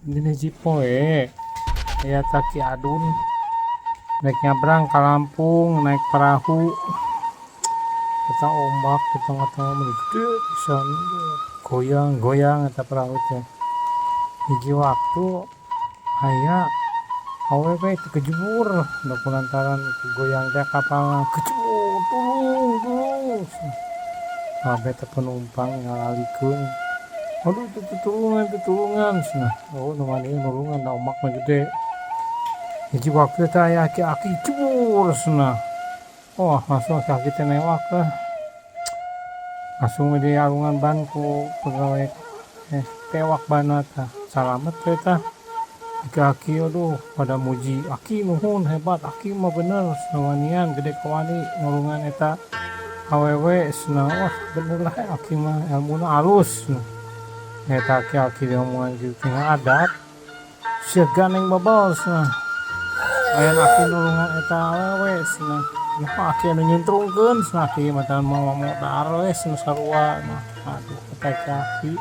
Dina hiji poe aya Ki Adun rek nyabrang ka Lampung naik parahu. Eta ombak di tengah-tengah mah gede pisan, goyang-goyang eta parahu teh. Hiji waktu aya awewe teu kejebur da kulantaran goyang teh kapalna, kejebur, "Tulung, tulung!" Kabeh teh penumpang ngalalikeun, "Aduh, teu tutulungan, tutulungan," cenah. Oh, nu wani nulungan da ombak mah gede. Hiji waktu teh aya aki-aki jebur cenah. Wah, langsung aki-aki teh newak lah. Langsung dialungan ban ku pegawai teh, tewak banna tah, salamet we tah. Aki-aki, aduh, pada muji, "Aki, nuhun, hebat aki mah, bener wanian, gede kawani nulungan eta awewe," cenah. "Wah, bener lah aki mah elmuna alus," cenah. Eta aki-aki diomongan kitu teh adat, "Sia gandeng bebel," cenah. "Lain aki nulungan eta awewe," cenah. "Nyaho aki anu nyuntrungkeun," cenah, "aki mah tah moal modar we," cenah, sarua. Nah, aduh, eta aki-aki.